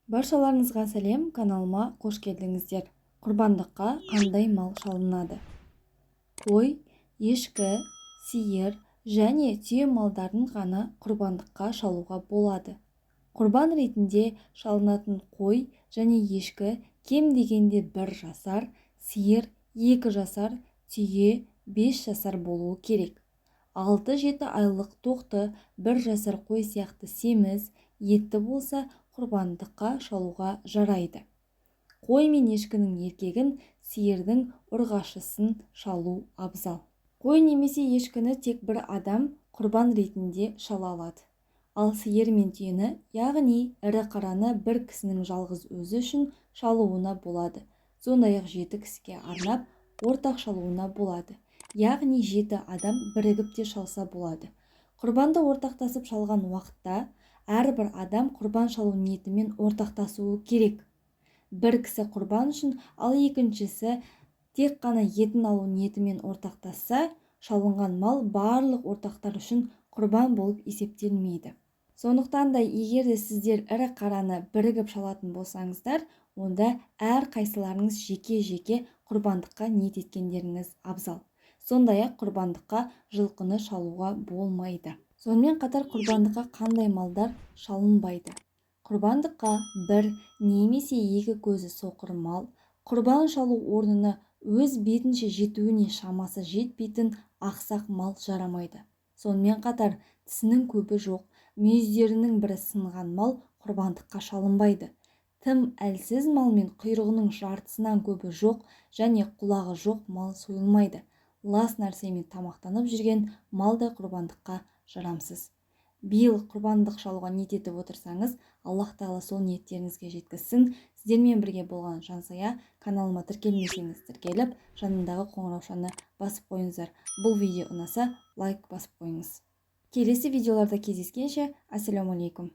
Баршаларыңызға сәлем, каналыма қош келдіңіздер. Құрбандыққа қандай мал шалынады? Қой, ешкі, сиыр және түйе малдарын ғана құрбандыққа шалуға болады. Құрбан ретінде шалынатын қой және ешкі кем дегенде 1 жасар, сиыр 2 жасар, түйе 5 жасар болуы керек. 6-7 айлық тоқты 1 жасар қой сияқты семіз, етті болса, құрбандыққа шалуға жарайды. Қой мен ешкінің еркегін, сиырдың ұрғашысын шалу абзал. Қой немесе ешкіні тек бір адам құрбан ретінде шала алады. Ал сиыр мен түйені, яғни ірі қараны бір кісінің жалғыз өзі үшін шалуына болады. Сондай-ақ 7 кісіге арнап ортақ шалуына болады. Яғни 7 адам бірігіп те шалса болады. Құрбанды ортақтасып шалған уақытта әрбір адам құрбан шалу ниетімен ортақтасуы керек. Бір кісі құрбан үшін, ал екіншісі тек қана етін алу ниетімен ортақтасса, шалынған мал барлық ортақтар үшін құрбан болып есептелмейді. Сондықтан да егер де сіздер ірі қараны бірігіп шалатын болсаңыздар, онда әр қайсыларыңыз жеке-жеке құрбандыққа ниет еткендеріңіз абзал. Сондай-ақ құрбандыққа жылқыны шалуға болмайды. Сонымен қатар құрбандыққа қандай малдар шалынбайды? Құрбандыққа 1 немесе 2 көзі соқыр мал, құрбан шалу орнына өз бетінше жетуіне шамасы жетпейтін ақсақ мал жарамайды. Сонымен қатар тісінің көбі жоқ, мүйіздерінің бірі сынған мал құрбандыққа шалынбайды. Тым әлсіз мал мен құйрығының жартысынан көбі жоқ және құлағы жоқ мал сойылмайды. Лас нәрсемен тамақтанып жүрген мал да құрбандыққа жарамсыз. Биыл құрбандық шалуға ниет етіп отырсаңыз, Аллах тағала сол ниеттеріңізге жеткізсін. Сіздермен бірге болған Жансая. Каналыма тіркелмесеңіз тіркеліп, жанындағы қоңыраушаны басып қойыңыздар. Бұл видео ұнаса, лайк басып қойыңыз. Келесі видеоларда кездескенше, ассалаумағалейкум.